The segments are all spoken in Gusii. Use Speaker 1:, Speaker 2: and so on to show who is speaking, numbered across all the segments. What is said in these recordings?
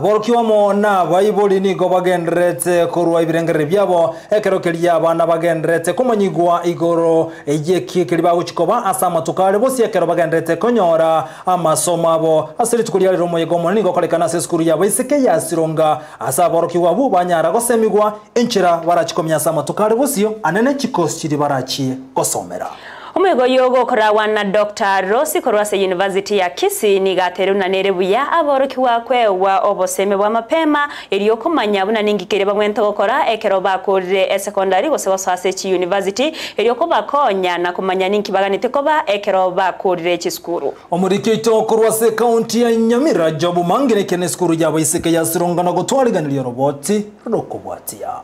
Speaker 1: Aborokigwa amo nabaibori nigo bagendererete korua ebirengererio biabo ekero keria abana bagendererete komanyigwa igoro y'eki keria bagochia koba ase amatuko are bosio ekero bagendererete konyora amasomo abo. Ase rituko ria rero omoyega omonene nigo okorekana ase esukuru y'abaiseke ya Sironga ase aborokigwa abwo banyara gosemigwa enchera barachie komenya ase amatuko are bosio anene chikosi chiria barachie gosomera.
Speaker 2: Omoyega oyio ogokoragwa na Doctor Rossi korwa ase University ya Kisii nigo ateire buna nere buya aborokigwa kwegwa obosemi bwa mapema erio komanya buna ninki keria babwenerete gokora ekero bakorire esekondari gose gosoa ase chiuniversity erio kobakonya na komanya ninki baganete koba ekero bakorire chisukuru.
Speaker 1: Omoriki oito korwa ase ekaunti ya Nyamira Job Mangi nekene esukuru y'abaiseke ya Sironga na gotwariganiria oroboti rokobwatia.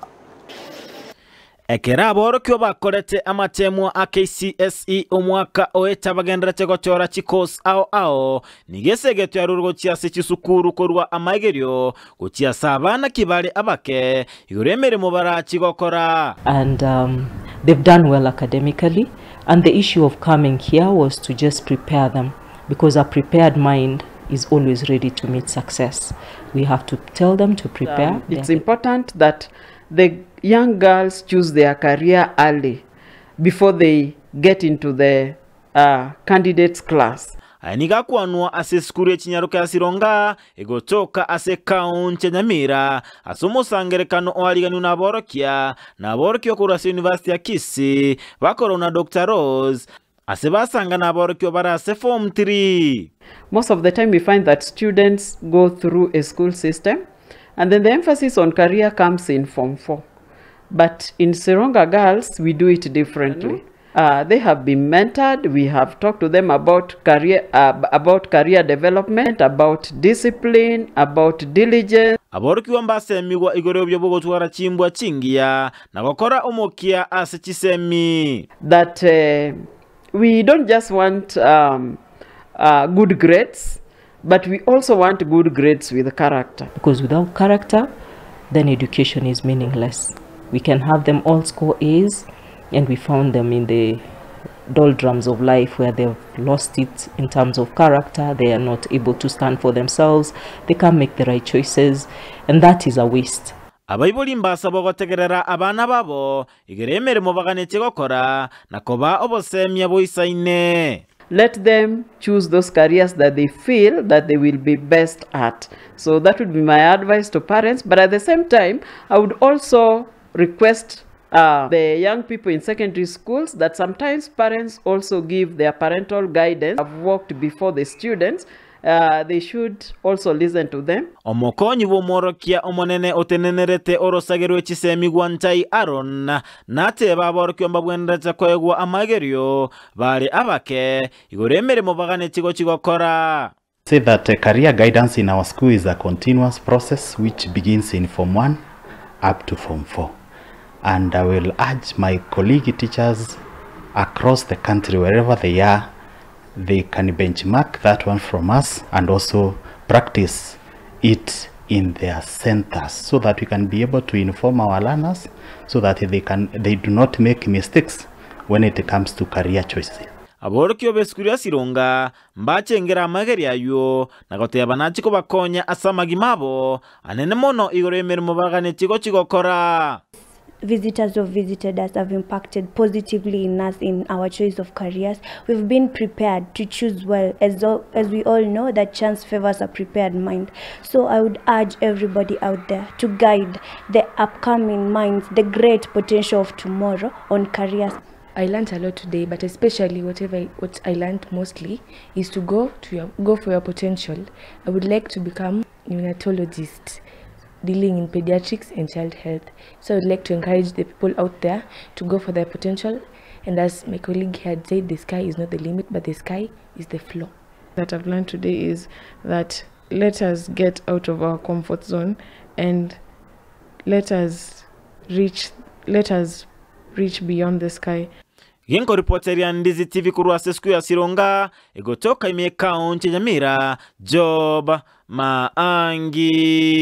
Speaker 3: Ekero aborokigwa bakorete amateemwa a KCSE omwaka oeta bagendererete gochora chikosi ao ao, nigo esegeto yarurwe gochia ase chisukuru korwa amaigerio gochia ase abana kibare abake igoro y'emeremo barachie gokora.
Speaker 4: And they've done well academically and the issue of coming here was to just prepare them because a prepared mind is always ready to meet success. We have to tell them to prepare.
Speaker 5: It's important that the young girls choose their career early before they get into the candidates class.
Speaker 3: Aya nigo akwanwa ase esukuru ye chinyaroka ya Sironga egotoka ase ekaunti ya Nyamira ase omosangerekano oariganiwe naborokia na aborokigwa korwa ase University ya Kisii bakorwa na Doctor Rose ase basanga naborokigwa bare ase form 3.
Speaker 5: Most of the time we find that students go through a school system and then the emphasis on career comes in form 4. But in Sironga Girls, we do it differently. They have been mentored. We have talked to them about career development, about discipline, about diligence.
Speaker 3: Aborokigwa mbasemigwa igoro byo bogotwara chimbwa chingiya na gokora omokia ase chisemi.
Speaker 5: That we don't just want good grades, but we also want good grades with character.
Speaker 4: Because without character, then education is meaningless. We can have them all score A's, and we found them in the doldrums of life where they've lost it in terms of character. They are not able to stand for themselves. They can't make the right choices, and that is a waste.
Speaker 3: Abaibori mbasabwa gotegerera abana babo igere emeremo baganetie gokora na koba obosemia boisaine.
Speaker 5: Let them choose those careers that they feel that they will be best at. So that would be my advice to parents. But at the same time, I would also request the young people in secondary schools that sometimes parents also give their parental guidance. I've worked before the students. They should also listen to them.
Speaker 3: Omokonyi bw'omworokia omonene otenenerete orosagerwe chisemi gwantai Aaron nateba aborokia mbabwenerete koegwa amagerio bare abake igoro emeremo baganetie gochigokora.
Speaker 6: Say that career guidance in our school is a continuous process which begins in Form 1 up to Form 4. And I will urge my colleague teachers across the country, wherever they are, they can benchmark that one from us and also practice it in their centers so that we can be able to inform our learners so that they do not make mistakes when it comes to career choices.
Speaker 3: Aborokio b'esukuru ya Sironga mbachengera amageri ayo na goteba nachi kobakonya ase amagima abo anene mono igoro y'emeremo baganetie gochigokora.
Speaker 7: Visitors who have visited us have impacted positively in us in our choice of careers. We've been prepared to choose well, as we all know that chance favors a prepared mind. So I would urge everybody out there to guide the upcoming minds, the great potential of tomorrow on careers.
Speaker 8: I learned a lot today, but especially what I learned mostly is to go for your potential. I would like to become a neonatologist, dealing in pediatrics and child health. So I would like to encourage the people out there to go for their potential. And as my colleague had said, the sky is not the limit, but the sky is the floor.
Speaker 9: That I've learned today is that let us get out of our comfort zone and let us reach beyond the sky.
Speaker 3: Genko reporter ya Ndizi TV kurwa ase ya Sironga, egotoka ime kaunti ya Nyamira, Job Maangi.